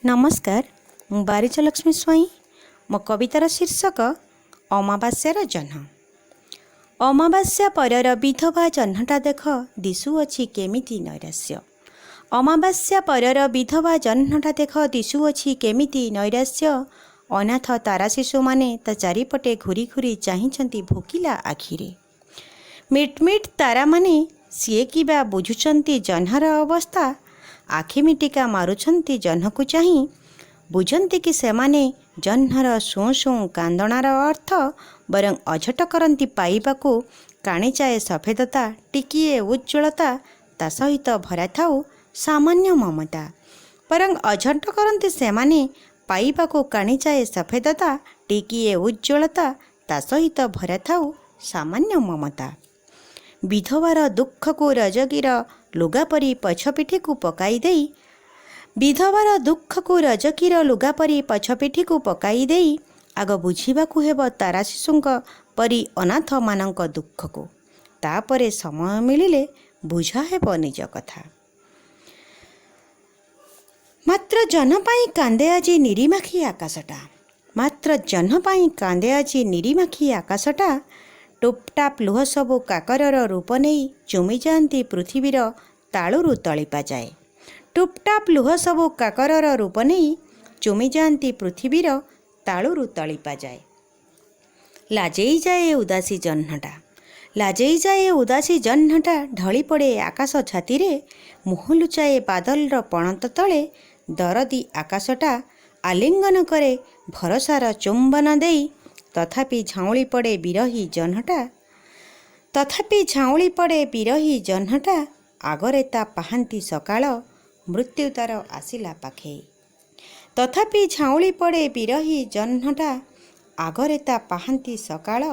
ନମସ୍କାର, ମୁଁ ବାରିଜଲକ୍ଷ୍ମୀ ସ୍ୱାଇଁ। ମୋ କବିତାର ଶୀର୍ଷକ ଅମାବାସ୍ୟାର ଜହ୍ନ। ଅମାବାସ୍ୟା ପରର ବିଧବା ଜହ୍ନଟା ଦେଖ, ଦିଶୁଅଛି କେମିତି ନୈରାଶ୍ୟ। ଅମାବାସ୍ୟା ପରର ବିଧବା ଜହ୍ନଟା ଦେଖ, ଦିଶୁଅଛି କେମିତି ନୈରାଶ୍ୟ। ଅନାଥ ତାରା ଶିଶୁମାନେ ତା ଚାରିପଟେ ଘୂରି ଘୂରି ଚାହିଁଛନ୍ତି ଭୋକିଲା ଆଖିରେ। ମିଟମିଟ୍ ତାରାମାନେ ସିଏ କିବା ବୁଝୁଛନ୍ତି ଜହ୍ନର ଅବସ୍ଥା? ଆଖି ମିଟିକା ମାରୁଛନ୍ତି ଜହ୍ନକୁ ଚାହିଁ। ବୁଝନ୍ତି କି ସେମାନେ ଜହ୍ନର ସୁଁ ସୁଁ କାନ୍ଦଣାର ଅର୍ଥ? ବରଂ ଅଝଟ କରନ୍ତି ପାଇବାକୁ କାଣିଚାଏ ସଫେଦତା, ଟିକିଏ ଉଜ୍ଜ୍ୱଳତା, ତା ସହିତ ଭରା ଥାଉ ସାମାନ୍ୟ ମମତା। ବରଂ ଅଝଟ କରନ୍ତି ସେମାନେ ପାଇବାକୁ କାଣିଚାଏ ସଫେଦତା, ଟିକିଏ ଉଜ୍ଜ୍ୱଳତା, ତା ସହିତ ଭରା ଥାଉ ସାମାନ୍ୟ ମମତା। ବିଧବାର ଦୁଃଖକୁ ରଜକୀର ଲୁଗା ପରି ପଛ ପିଠିକୁ ପକାଇ ଦେଇ, ବିଧବାର ଦୁଃଖକୁ ରଜକୀର ଲୁଗା ପରି ପଛ ପିଠିକୁ ପକାଇ ଦେଇ ଆଗ ବୁଝିବାକୁ ହେବ ତାରା ଶିଶୁଙ୍କ ପରି ଅନାଥମାନଙ୍କ ଦୁଃଖକୁ। ତାପରେ ସମୟ ମିଳିଲେ ବୁଝା ହେବ ନିଜ କଥା। ମାତ୍ର ଜହ୍ନ ପାଇଁ କାନ୍ଦେ ଆଜି ନିରିମାଖି ଆକାଶଟା। ମାତ୍ର ଜହ୍ନ ପାଇଁ କାନ୍ଦେ ଆଜି ନିରିମାଖି ଆକାଶଟା। ଟୁପ୍ଟାପ୍ ଲୁହ ସବୁ କାକରର ରୂପ ନେଇ ଚୁମିଯାଆନ୍ତି ପୃଥିବୀର ତାଳୁରୁ ତଳିପା ଯାଏ। ଟୁପ୍ଟାପ୍ ଲୁହ ସବୁ କାକରର ରୂପ ନେଇ ଚୁମିଯାଆନ୍ତି ପୃଥିବୀର ତାଳୁରୁ ତଳିପା ଯାଏ। ଲାଜେଇ ଯାଏ ଉଦାସୀ ଜହ୍ନଟା। ଲାଜେଇ ଯାଏ ଉଦାସୀ ଜହ୍ନଟା, ଢଳି ପଡ଼େ ଆକାଶ ଛାତିରେ, ମୁହଁ ଲୁଚାଏ ବାଦଲର ପଣତ ତଳେ। ଦରଦୀ ଆକାଶଟା ଆଲିଙ୍ଗନ କରେ ଭରସାର ଚୁମ୍ବନ ଦେଇ, ତଥାପି ଝାଉଁଳି ପଡ଼େ ବିରହୀ ଜହ୍ନଟା। ତଥାପି ଝାଉଁଳି ପଡ଼େ ବିରହୀ ଜହ୍ନଟା। ଆଗରେ ତା ପାହାନ୍ତି ସକାଳ, ମୃତ୍ୟୁ ତାର ଆସିଲା ପାଖେଇ। ତଥାପି ଝାଉଁଳି ପଡ଼େ ବିରହୀ ଜହ୍ନଟା, ଆଗରେ ତା ପାହାନ୍ତି ସକାଳ,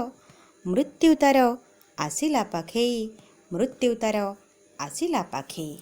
ମୃତ୍ୟୁ ତାର ଆସିଲା ପାଖେଇ, ମୃତ୍ୟୁ ତାର ଆସିଲା ପାଖେଇ।